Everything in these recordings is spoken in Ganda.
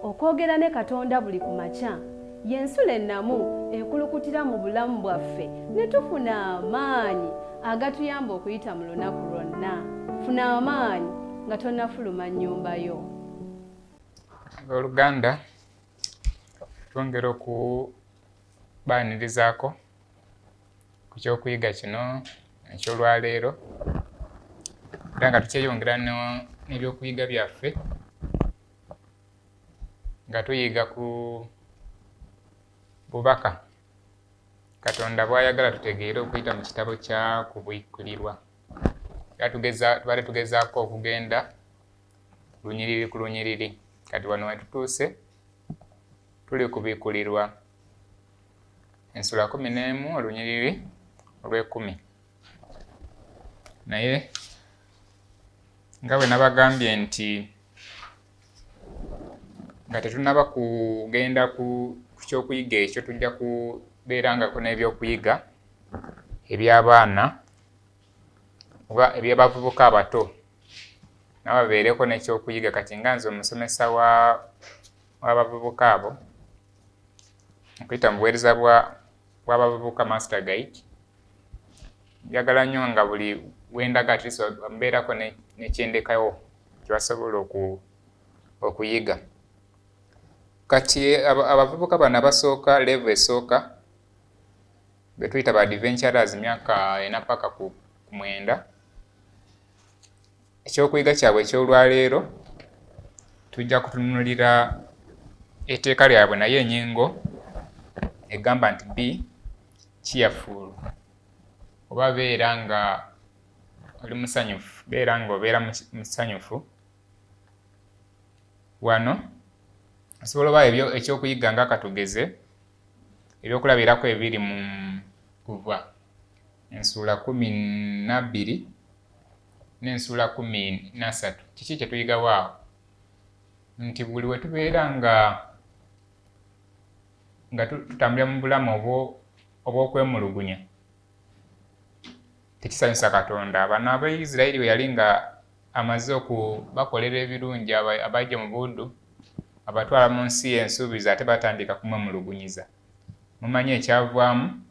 Okwogera ne Katonda buli ku makya y'ensulo ennamu ekulukutira mu bulamu bwaffe ne tufuna amaanyi agatuyamba okuyita mu lunaku lwonna. Funa amaanyi nga tonnafuluma nnyumba yo. Abooluganda, twongera okubaanirizaako ku kyokuyiga kino eky'olwaleero, era nga tukyeyongera n'ebyokuyiga byaffe nga tuyiga ku bubaka Katonda bw'ayagala tutegeere okuyita mu kitabo kya Kubikkulirwa. Era tubadde tugezaako okugenda lunyiriri ku lunyiriri. Kati wano we tutuuse tuli kubikkulirwa ensula 11 olunyiriri olw'ekumi. Naye nga bwe nabagambye nti nga tetunnaba kugenda ku kyokuyiga ekyo, tujja kubeerangako n'ebyokuyiga eby'abaana oba eby'abavubuka abato, nabo babeereko n'ekyokuyiga. Kati nga nze omusomesa w'abavubuka abo okuyita mu buweereza bw'abavubuka Master Guide, njagala nnyo nga buli wendaga at least mbeerako nekyendekawo kye basobola okuyiga. Kati abavubuka bano abasooka, level esooka be tuyita ba adventurers, myaka 4 paka ku 9, ekyokuyiga kyabwe eky'olwaleero tujja kutunuulira etteeka lyabwe, naye ennyingo egamba nti be cheerful, oba beera nga oli musanyufu, beera nga obeera musanyufu. Wano osobola oba ekyokuyiga nga katugeze ebyokulabirako ebiri mu Kuva ensuula 12 n'ensuula 13. Kiki kye tuyigawo awo? Nti buli we tubeera nga tutambulira mu bulamu obw'okwemulugunya, tekisanyusa Katonda. Bano Abaisirayiri bwe yali nga amaze okubakolera ebirungi, abajja mu buddu, abatwala mu nsi ensuubizo, ate batandika kumwemulugunyiza. Mumanyi ekyavaamu?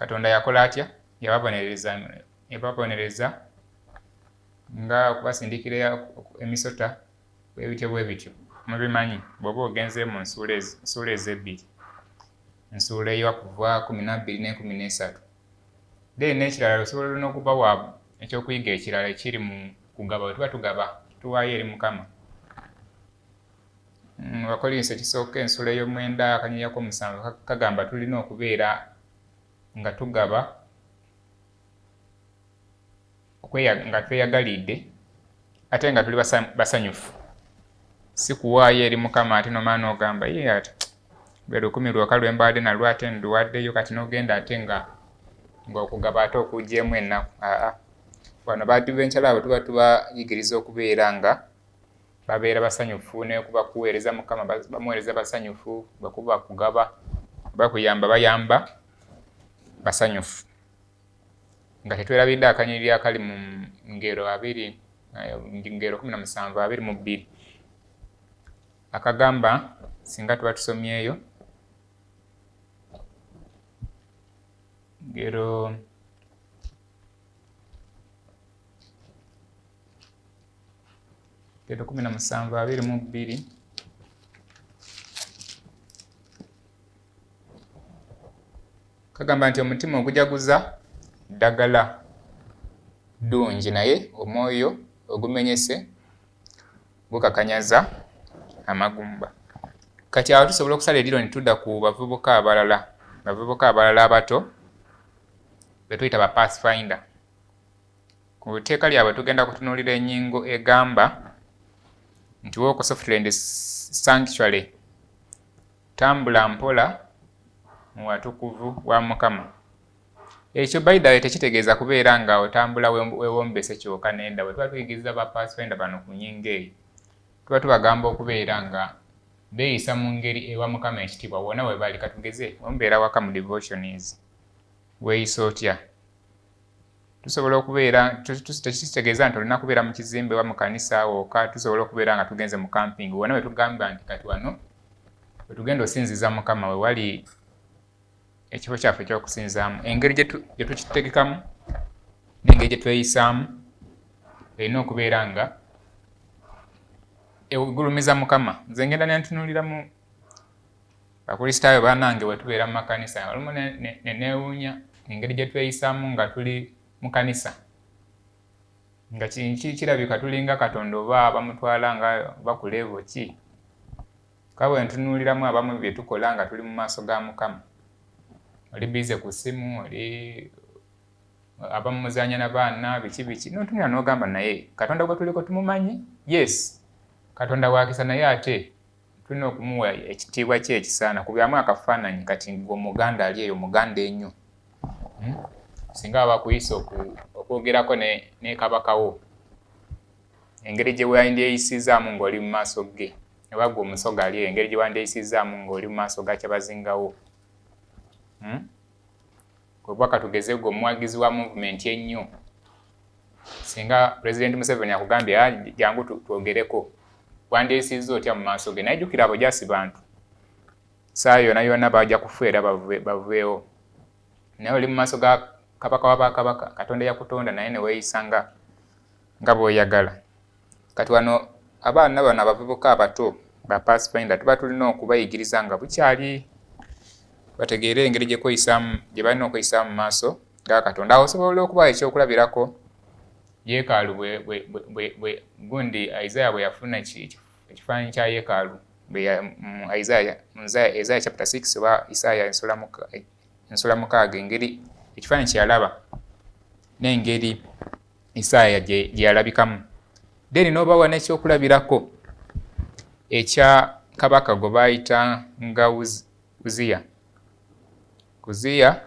Katonda yakola atya? Yababonereza nga okubasindikira emisota bwebityo bwe bityo. Mubimanyi bw'oba ogenze mu nsuula ezebbiri, ensuula ey'okuva 12 ne 13. Then n'ekirala osobola n'okubawa ekyokuyiga ekirala ekiri mu kugaba. Bwe tuba tugaba tuwaayo eri Mukama. Abakolinso ekisooka ensuula ey'omwenda akanyiriri ak'omusanvu kagamba tulina okubeera nga tugaba nga tweyagalidde ate nga tuli basanyufu. Si kuwaayo eri Mukama ate nomala n'ogamba ye ate lwe 10 lwokka lwe mbadde nalwo ate nduwaddeyo, kati n'ogenda ate nga ng'okugaba ate okuggyeemu ennaku. Aa, wano ba adventure abo tuba tubayigiriza okubeera nga babeera basanyufu, ne kuba kuweereza Mukama bamuweereza basanyufu, bwe kuba kugaba bakuyamba bayamba basanyufu. Nga tetwerabidde akanyiriri akali mu ngero abiri, ngero 17 22 akagamba, singa tuba tusomyeyo ngero 17 22, kagamba nti omutima ogujaguza ddagala ddungi, naye omwoyo ogumenyese gukakanyaza amagumba. Kati awo tusobola okusala ediro ne tudda ku bavubuka abalala, bavubuka abalala abato be tuyita ba pathfinder. Ku tteeka lyabwe tugenda kutunuulira ennyingo egamba nti walk softly in the sanctuary, tambula mpola mu watukuvu wa Mukama. Ekyo by the way tekitegeeza kubeera nga otambula weewombese kyokka, nedda. Bwe tuba tuyigiriza ba pathfinder bano ku nnyingo eyo, tuba tubagamba okubeera nga beeyisa mu ngeri ewa Mukama ekitiibwa wonna we bali. Katugeze omubeera waka mu devotions, weeyisa otya? Tusobola okubeera, tekitegeeza nti olina kubeera mu kizimbe oba mu kanisa wokka, tusobola okubeera nga tugenze mu camping. Wonna we tugamba nti kati wano we tugenda osinziza Mukama, we wali ekifo kyaffe eky'okusinzaamu, engeri gye tukitegekamu n'engeri gye tweyisaamu erina okubeera nga egulumiza Mukama. Nze ngenda ne ntunuulira mu Bakristaayo bannange bwe tubeera mu makanisa, olumu ne neewuunya engeri gye tweyisaamu nga tuli mu kanisa, nga kirabika tulinga Katonda oba bamutwala nga bakuleebo ki. Ka bwe ntunuuliramu abamu bye tukola nga tuli mu maaso ga Mukama, oli bize ku ssimu, oli abamu muzannya na baana, biki biki, n'otunula n'ogamba naye Katonda gwe tuliko tumumanyi? Yes, Katonda wakisa, naye ate tulina okumuwa ekitiibwa kye ekisaana. Kubyamu akafaananyi kati gwe Omuganda ali eyo, Omuganda ennyo, singa bakuyisa okwogerako ne kabaka wo, engeri gye wandyeyisizaamu ng'oli mu maaso ge, oba gwe Omusoga ali eyo, engeri gye wandyeyisizaamu ng'oli mu maaso ga Kyabazingawo. Oba katugeze gwe omuwagizi wa movement ennyo, singa President Museveni akugambye jangu twogereko, wandyeyisizza otya mu maaso ge? Naye jjukira abo jasi bantu, ssaawa yonna yonna bajja kufa era baveewo. Naye oli mu maaso ga kabaka wa bakabaka, Katonda yakutonda, naye ne weeyisa nga bw'oyagala. Kati wano abaana bano abavubuka abato ba Pathfinder tuba tulina okubayigiriza nga bukyali, bategeere engeri gye balina okweyisaamu mu maaso ga Katonda. Awo osobola okubawa ekyokulabirako yeekaalu gundi Isaiah bwe yafuna ekifaananyi kya yeekaalu, mu Isaiah chapter 6 oba Isaiah ensula 6, engeri ekifaananyi kye yalaba n'engeri Isaiah gye yalabikamu. Then n'obawa n'ekyokulabirako ekya kabaka gwe baayita nga Uziya. Uziya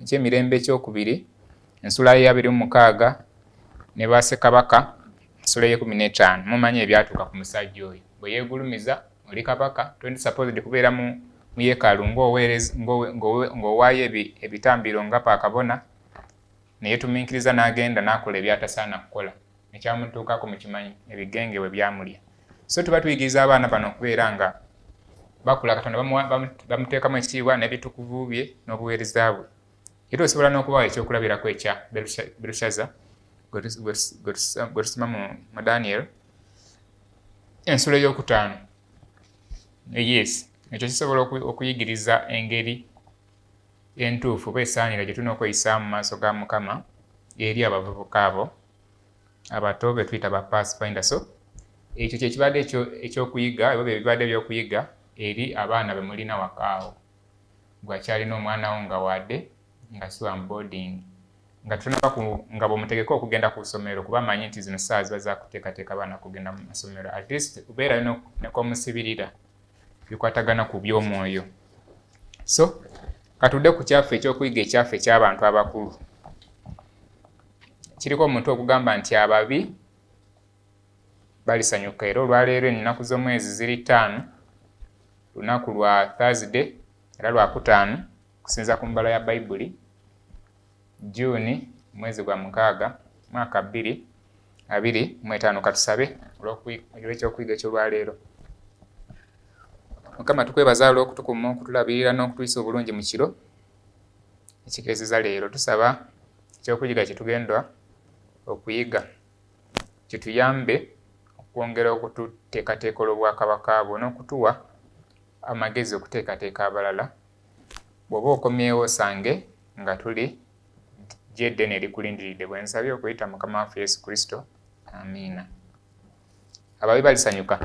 eky'emirembe ekyokubiri ensula ya 26 ne bassekabaka ensula ey'e15. Mumanyi ebyatuuka ku musajja oyo bwe yeegulumiza. Oli kabaka, toli supposed kubeera mu yeekaalu ng'owaayo ebitambiro nga paakabona, ne yeetumiikiriza n'agenda n'akola ebyatasaana kukola. Ekyamutuukako mukimanyi, ebigenge bwe byamulya. So tuba tuyigiriza abaana bano okubeera nga bakula Katonda bamuteekamu ekitiibwa n'ebitukuvu bye n'obuweereza bwe. Era osobola n'okubawa ekyokulabirako ekya Berushaza gwe tusoma mu Daniel ensula ey'okutaano. Yes, ekyo kisobola okuyigiriza engeri entuufu oba esaanira gye tulina okweyisaamu mu maaso ga Mukama eri abavubuka abo abato be tuyita ba Pathfinder. So ekyo kye kibadde ekyokuyiga, oba bye bibadde ebyokuyiga eri abaana be mulina waka awo. Gwe akyalina omwana wo nga wadde nga si wa boarding, nga tunaba nga bw'omutegeka okugenda ku ssomero, kuba amanyi nti zino ssaawa ziba za kuteekateeka abaana kugenda mu masomero, at least obeerayo nekomusibirira bikwatagana ku by'omwoyo. So katudde ku kyaffe ekyokuyiga ekyaffe eky'abantu abakulu. Kiriko omuntu okugamba nti ababi balisanyuka. Era olwaleero ennaku z'omwezi ziri 5, lunaku lwa Thursday era Lwakutaano okusinziira ku mbala ya Bayibuli, June mwezi gwa 6 mwaka 2025. Katusabe olw'ekyokuyiga eky'olwaleero. Mukama, tukwebaza olw'okutukuuma, okutulabirira n'okutuyisa obulungi mu kiro ekikeeseza leero. Tusaba ekyokuyiga kye tugenda okuyiga kituyambe okwongera okututeekateeka olw'obwakabaka bwo n'okutuwa amagezi okuteekateeka abalala. Bw'oba okomyewo osange nga tuli gy'eddene erikulindiridde. Bwe nsabye okuyita Mukama waffe Yesu Kristo, amiina. Ababi balisanyuka.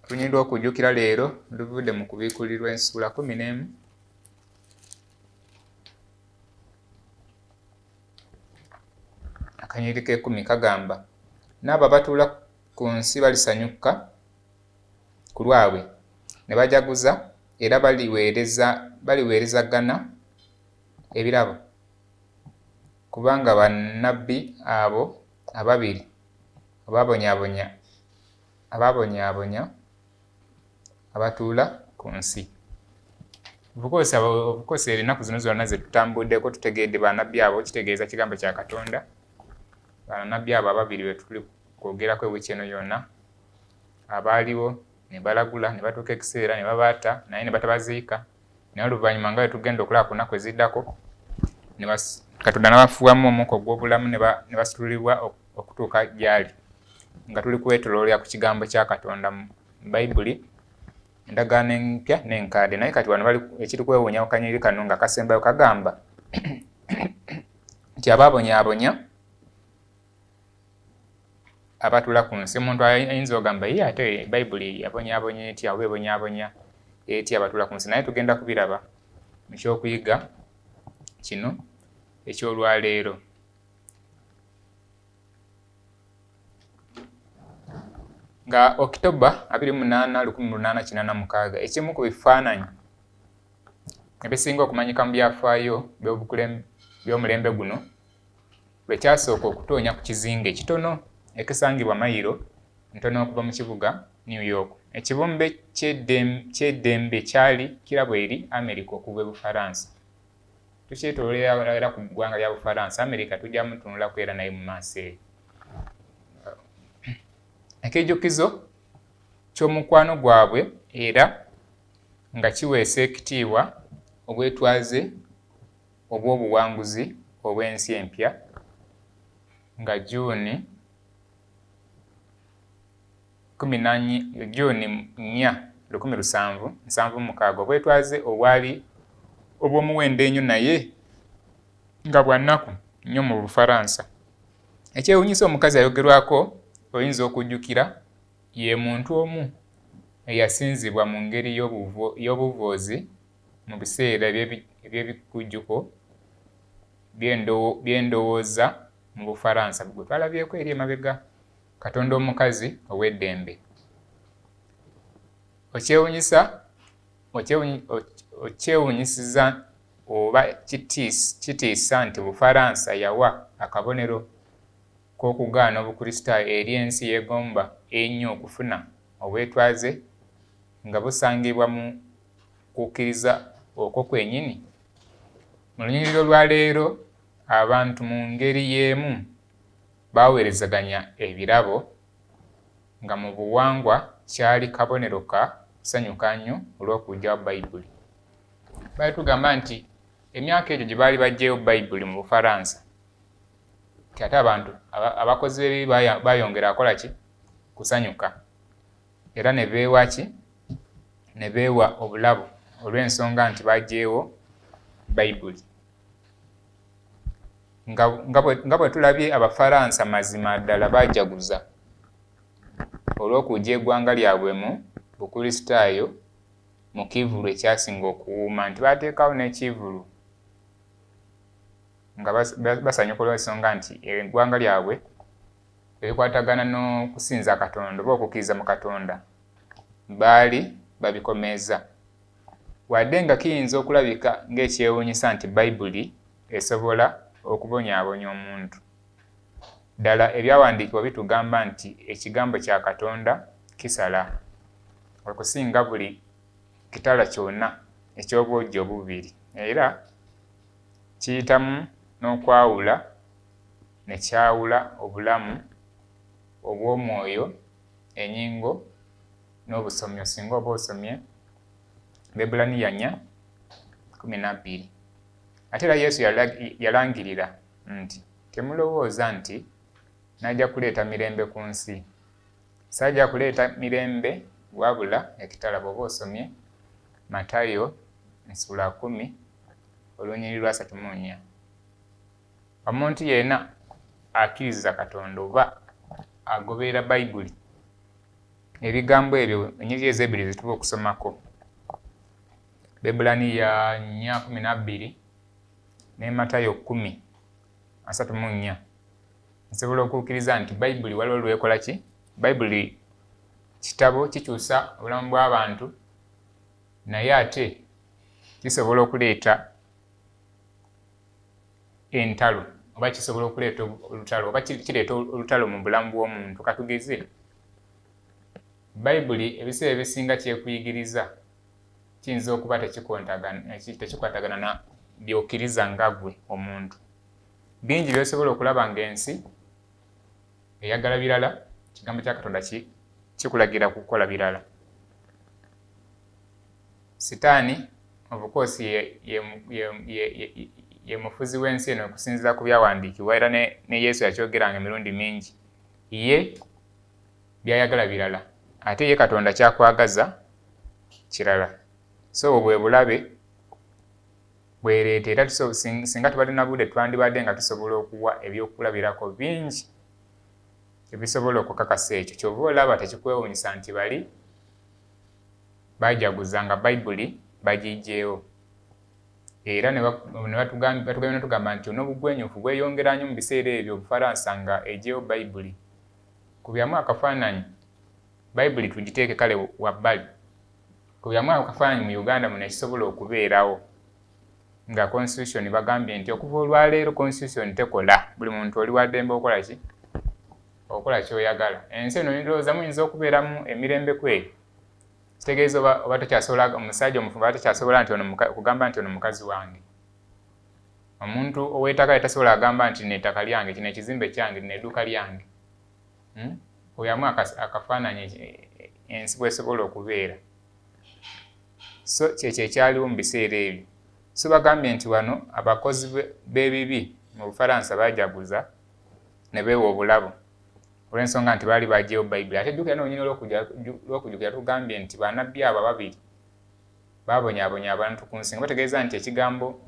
Tunyindwa okujjukira leero luvudde mu kubikkulirwa ensula 11 akanyiriri k'ekumi kagamba, n'abo abatuula ku nsi balisanyuka ku lwabwe ne bajaguza, era baliweerezagana ebirabo, kubanga bannabbi abo ababiri ababonyaabonya abatuula ku nsi. Of course ennaku zino zonna ze tutambuddeko tutegedde bannabbi abo, kitegeeza kigambo kya Katonda. Bannabbi abo ababiri be tuli kwogerako ewiiki eno yonna, abaaliwo ne balagula ne batuuka ekiseera ne babaata naye ne batabaziika, naye oluvannyuma nga bwe tugenda okulaba ku nnaku eziddako Katonda n'abafuuwamu omukka ogw'obulamu ne basitulibwa okutuuka gy'ali, nga tuli kwetooloolera ku kigambo kya Katonda mu Bayibuli, endagaano empya n'enkadde. Naye kati wano bali ekiri kwewuunya kanyiriri kano nga kasembayo kagamba nti abaabonyaabonya abatula ku nsi. Omuntu ayinza ogamba ye ate Bayibuli yabonyaabonya etya oba ebonyaabonya etya abatula ku nsi, naye tugenda kubiraba mu kyokuyiga kino eky'olwaleero. Nga Okitoba 28 1886, ekimu ku bifaananyi ebisinga okumanyika mu byafaayo by'omulembe guno lwe kyasooka okutoonya ku kizinga ekitono ekisangibwa mayiro ntono okuva mu kibuga New York. Ekibumbe ky'eddembe kyali kirabo eri Amerika okuva e Bufaransa. Tukyetooloolera era ku ggwanga lya Bufaransa, Amerika tujja mutunulako era naye mu maaso eyo. Ekijjukizo ky'omukwano gwabwe era nga kiweesa ekitiibwa obwetwaze obw'obuwanguzi obw'ensi empya nga Juni 4 1776, obwetwaze obwali obw'omuwendo ennyo naye nga bwa nnaku nnyo mu Bufaransa. Ekyewuunyisa omukazi ayogerwako oyinza okujjukira ye muntu omu eyasinzibwa mu ngeri y'obuvoozi mu biseera eby'ebikujjuko by'endowooza mu Bufaransa gwe twalabyeko eri emabega, Katonda omukazi ow'eddembe. Okyewuunyisiza oba kitiisa nti Bufaransa yawa akabonero k'okugaana Obukristaayo eri ensi yeegomba ennyo okufuna obwetwaze nga busangibwa mu kukkiriza okwo kwennyini. Mu lunyiriri olwaleero abantu mu ngeri y'emu baaweerezaganya ebirabo nga mu buwangwa kyali kabonero ka kusanyuka nnyo olw'okujjawo Bayibuli. Baali tugamba nti emyaka egyo gye baali baggyeyo Bayibuli mu Bufaransa, nti ate abantu abakozi b'ebibi baayongera akola ki? Kusanyuka. Era ne beewa ki? Ne beewa obulabo olw'ensonga nti baggyewo Bayibuli. Nga bwe tulabye Abafaransa mazima ddala baajaguza olw'okujja eggwanga lyabwe mu Bukristaayo mu kivvulu ekyasinga okuwuuma, nti baateekawo n'ekivvulu nga basanyuka olw'ensonga nti eggwanga lyabwe ebikwatagana n'okusinza Katonda oba okukkiriza mu Katonda baali babikomeeza. Wadde nga kiyinza okulabika ng'ekyewuunyisa nti Bayibuli esobola okubonyaabonya omuntu, ddala ebyawandiikibwa bitugamba nti ekigambo kya Katonda kisala okusinga buli kitala kyonna eky'obwogi obubiri, era kiyitamu n'okwawula ne kyawula obulamu obw'omwoyo, ennyingo n'obusomyo. Singa oba osomye Abaebbulaniya 4:12. Ate era Yesu yalangirira nti temulowooza nti najja kuleeta mirembe ku nsi, sajja kuleeta mirembe wabula ekitala. Bw'oba osomye Matayo 10 olunyiriri lwa 34. Omuntu yenna akkiriza Katonda oba agoberera Bayibuli, ebigambo ebyo ennyiriri ez'ebbiri ze tuba okusomako, Abaebbulaniya 4:12 ne Matayo 10:34, nsobola okukkiriza nti Bayibuli waliwo lwekola ki? Bayibuli kitabo kikyusa obulamu bw'abantu, naye ate kisobola okuleeta entalo oba kisobola okuleeta olutalo oba kireeta olutalo mu bulamu bw'omuntu. Katugeze Bayibuli ebiseera ebisinga kyekuyigiriza Kiyinza okuba tekikwatagana na by'okkiriza nga ggwe omuntu. Bingi by'osobola okulaba ng'ensi eyagala birala, ekigambo kya Katonda kikulagira kukola birala. Sitaani of course ye mufuzi w'ensi eno okusinziira ku byawandiikibwa, era ne Yesu yakyogeranga emirundi mingi. Ye by'ayagala birala, ate ye Katonda ky'akwagaza kirala. So obwo bwe bulabe bwereeta, era singa tubadde na budde twandibadde nga tusobola okuwa ebyokulabirako bingi ebisobola okukakasa ekyo. Ky'ova olaba tekikwewuunyisa nti bali bajaguza nga Bayibuli bagiggyeewo. Era ne batugambye ne tugamba nti n'obugwenyufu bweyongera nnyo mu biseera ebyo Obufalansa nga eggyeewo Bayibuli. Kubyamu akafaananyi, Bayibuli tugiteeke kale wabbali. Kubyamu akafaananyi mu Uganda muno ekisobola okubeerawo nga constitution bagambye nti okuva olwaleero constitution tekola, buli muntu oli wa ddembe okukola ki? Okukola ky'oyagala. Ensi eno ndowooza muyinza okubeeramu emirembe ku eyo. Kitegeeza oba tokyasobola, omusajja omufumbo aba takyasobola nti ono kugamba nti ono mukazi wange. Omuntu ow'ettaka tasobola agamba nti lino ettaka lyange, kino ekizimbe kyange, lino edduuka lyange. Oyamu akafaananyi ensi bw'esobola okubeera. So kyekyo ekyaliwo mu biseera ebyo. So bagambye nti wano abakozi b'ebibi mu Bufalansa bajaguza ne beewa obulabo olw'ensonga nti baali baggyewo Bayibuli. Ate jjukira n'olunyiriri lw'okujjukira tugambye nti bannabbi abo ababiri baabonyaabonya abantu ku nsi, nga bategeeza nti ekigambo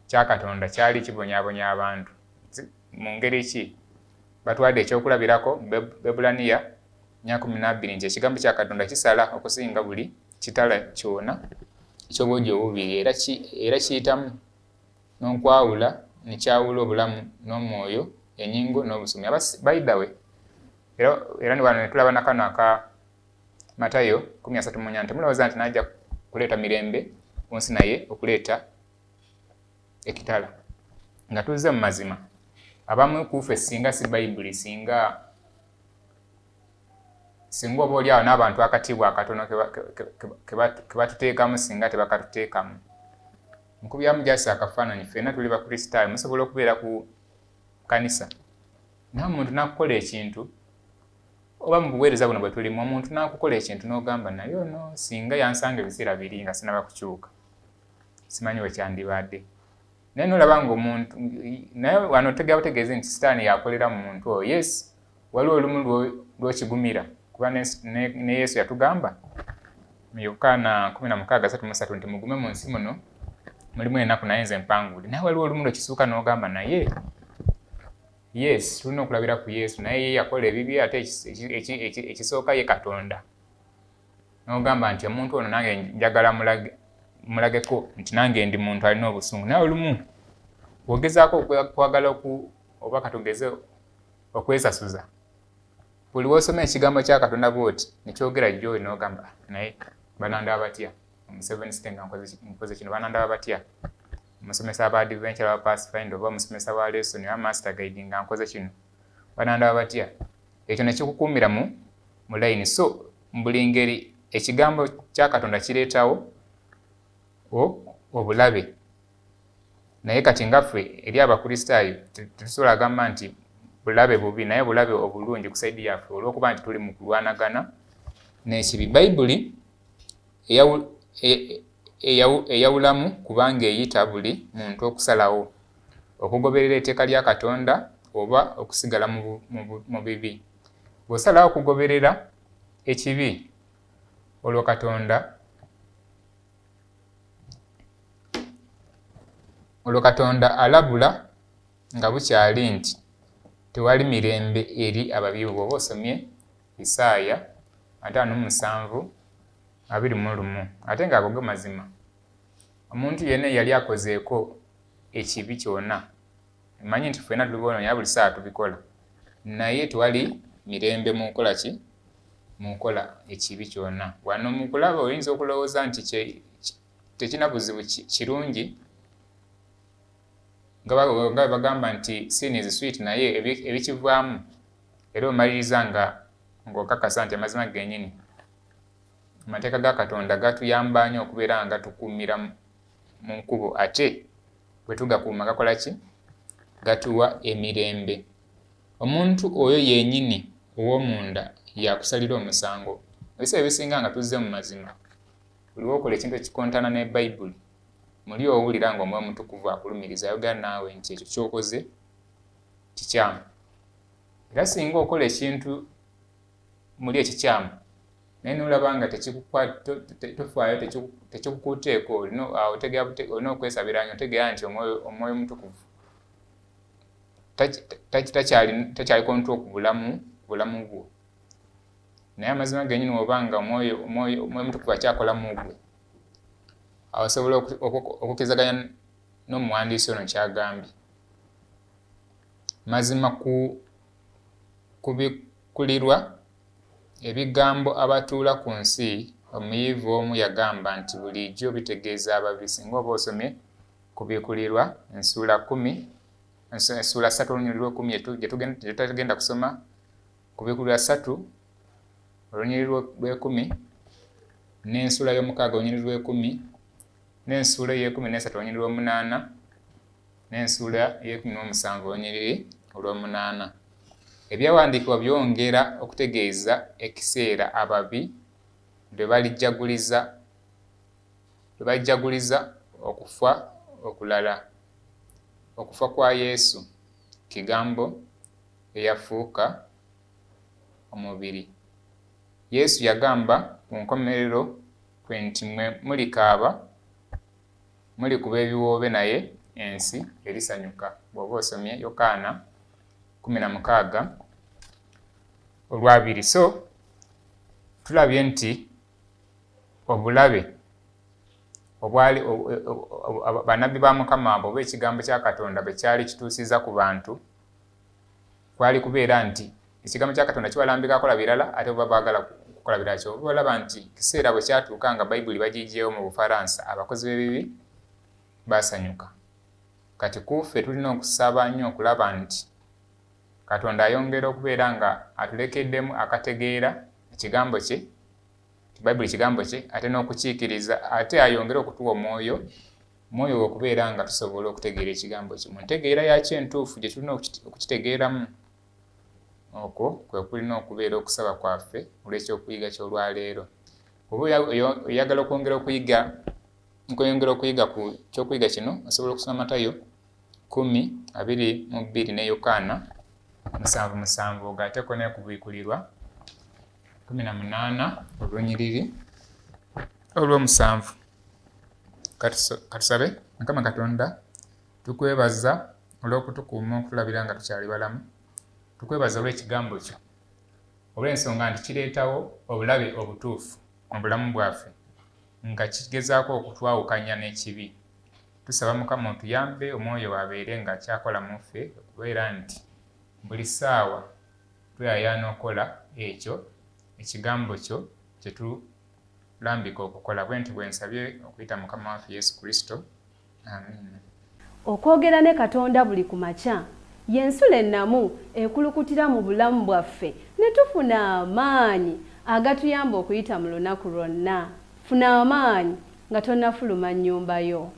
kya Katonda kyali kibonyaabonya abantu. Mu ngeri ki? Batwadde ekyokulabirako Baebbulaniya 4:12 nti ekigambo kya Katonda kisala okusinga buli kitala kyonna eky'obwogi obubiri, era kiyitamu n'okwawula ne kyawula obulamu n'omwoyo, ennyingo n'obusomi. By the way, era wano ne tulaba na kano aka Matayo 13:4, temulowooza nti najja kuleeta mirembe ku nsi, naye okuleeta ekitala. Nga tuzze mu mazima, abamu ku ffe singa si Bayibuli, singa oba oli awo n'abantu akatiibwa akatono ke batuteekamu singa tebakatuteekamu. Nkubyamu just akafaananyi, ffenna tuli Bakristaayo, musobola okubeera ku kkanisa naye omuntu n'akukola ekintu, oba mu buweereza buno bwe tulimu, omuntu n'akukola ekintu n'ogamba naye ono singa yansanga ebiseera biri nga sinaba kukyuka, simanyi we kyandibadde. Naye n'olaba ng'omuntu naye wano tegera butegeezi nti Sitaani yakolera mu muntu oyo. Yes, waliwo olumu lw'okigumira, kuba ne Yesu yatugamba mu Yokaana 16:33 nti mugume, mu nsi muno mulimu ennaku, naye nze mpangudde. Naye waliwo olumu lwekisuuka n'ogamba naye yes, tulina okulabira ku Yesu, naye ye yakola ebibi, ate ekisooka ye Katonda. N'ogamba nti omuntu ono nange njagala mulageko nti nange ndi muntu alina obusungu. Naye olumu bw'ogezaako okwagala oba katugeze okwesasuza, buli w'osoma ekigambo kya Katonda bw'oti nekyogera gy'oli n'ogamba naye banandaba batya omuseveni site nga nkoze kino, banandaba batya omusomesa aba adventure aba pathfinder oba omusomesa wa lesson oba master guide nga nkoze kino, banandaba batya? Ekyo nekikukuumira mu line. So mu buli ngeri ekigambo kya Katonda kireetawo obulabe. Naye kati nga ffe eri Abakristaayo tetusobola gamba nti bulabe bubi, naye bulabe obulungi ku side yaffe olw'okuba nti tuli mu kulwanagana n'ekibi. Bayibuli eyawulamu kubanga eyita buli muntu okusalawo okugoberera etteeka lya Katonda oba okusigala mu bibi. Bw'osalawo okugoberera ekibi, olwo Katonda alabula nga bukyali nti tewali mirembe eri ababi. Bw'oba osomye Isaaya 57:21, ate ng'ago ge mazima, omuntu yenna eyali akozeeko ekibi kyonna, manyi nti ffenna tuli boonoonya, buli ssaawa tubikola, naye tewali mirembe mu nkola ki? Mu nkola ekibi kyonna. Wano mu kulaba oyinza okulowooza nti tekina buzibu, kirungi, nga bwe bagamba nti sin is sweet, naye ebikivaamu era omaliriza nga ng'okakasa nti amazima gennyini Amateeka ga Katonda gatuyamba nnyo okubeera nga gatukuumira mu nkubo, ate bwe tugakuuma gakola ki? Gatuwa emirembe. Omuntu oyo yennyini ow'omunda yakusalira omusango. Ebiseera ebisinga nga tuzze mu mazima, buli w'okola ekintu ekikontana ne Bayibuli, muli owulira ng'Omwoyo Omutukuvu akulumiriza, ayogera naawe nti ekyo ky'okoze kikyamu. Era singa okola ekintu muli ekikyamu naye n'olaba nga tofaayo, tekikukuuteeko, olina okwesabira nnyo, otegeera nti Omwoyo Omutukuvu takyali control ku bulamu bwo. Naye amazima gennyini oba nga Omwoyo Omutukuvu akyakola mu ggwe, awo osobola okukkirizaganya n'omuwandiisi ono ky'agambye. Mazima kubikkulirwa ebigambo abatuula ku nsi, omuyivu omu yagamba nti bulijjo bitegeeza ababi. Singa oba osomye kubikkulirwa ensuula 10, ensuula 3 olunyiriri lw'ekumi, gye tutagenda kusoma, kubikkulirwa 3 olunyiriri lw'ekumi, n'ensuula y'omukaaga olunyiriri lw'ekumi, n'ensuula ey'ekumi n'esatu olunyiriri lw'omunaana, n'ensuula ey'ekumi n'omusanvu olunyiriri olw'omunaana. Ebyawandiikibwa byongera okutegeeza ekiseera ababi lwe balijjaguliza okufa okulala. Okufa kwa Yesu, kigambo eyafuuka omubiri. Yesu yagamba ku nkomerero kwe nti mmwe mulikaaba, mulikuba ebiwoobe, naye ensi erisanyuka. Bw'oba osomye Yokaana 16 olwabiri. So tulabye nti obulabe obwali bannabbi ba Mukama abo oba ekigambo kya Katonda bwe kyali kituusiza ku bantu, kwali kubeera nti ekigambo kya Katonda kibalambika akola birala, ate oba baagala kukola birala. Kyova balaba nti kiseera bwe kyatuuka nga Bayibuli bagiggyewo mu Bufaransa, abakozi b'ebibi baasanyuka. Kati ku ffe tulina okusaba nnyo okulaba nti Katonda ayongera okubeera nga atulekeddemu akategeera ekigambo kye, Bayibuli kigambo kye, ate n'okukiikiriza, ate ayongere okutuwa omwoyo we okubeera nga tusobola okutegeera ekigambo kye mu ntegeera yakyo entuufu gye tulina okukitegeeramu. Okwo kwe kulina okubeera okusaba kwaffe olw'ekyokuyiga ky'olwaleero. Oba oyagala okwongera okuyiga ku kyokuyiga kino, osobola okusoma Matayo 10:22 ne Yokaana 7:7, ogatteko n'okubikkulirwa 18 olunyiriri olw'omusanvu. Katusabe. Mukama Katonda, tukwebaza olw'okutukuuma okutulabira nga tukyali balamu. Tukwebaza olw'ekigambo kyo, olw'ensonga nti kireetawo obulabe obutuufu mu bulamu bwaffe nga kigezaako okutwawukanya n'ekibi. Tusaba Mukama otuyambe, omwoyo abeere nga akyakola mu ffe, okubeera nti buli ssaawa tweyayaana okukola ekyo ekigambo kyo kye tulambika okukola. Bwe nti bwe nsabye okuyita Mukama waffe Yesu Kristo, amiina. Okwogera ne Katonda buli ku makya y'ensulo ennamu ekulukutira mu bulamu bwaffe ne tufuna amaanyi agatuyamba okuyita mu lunaku lwonna. Funa amaanyi nga tonnafuluma nnyumba yo.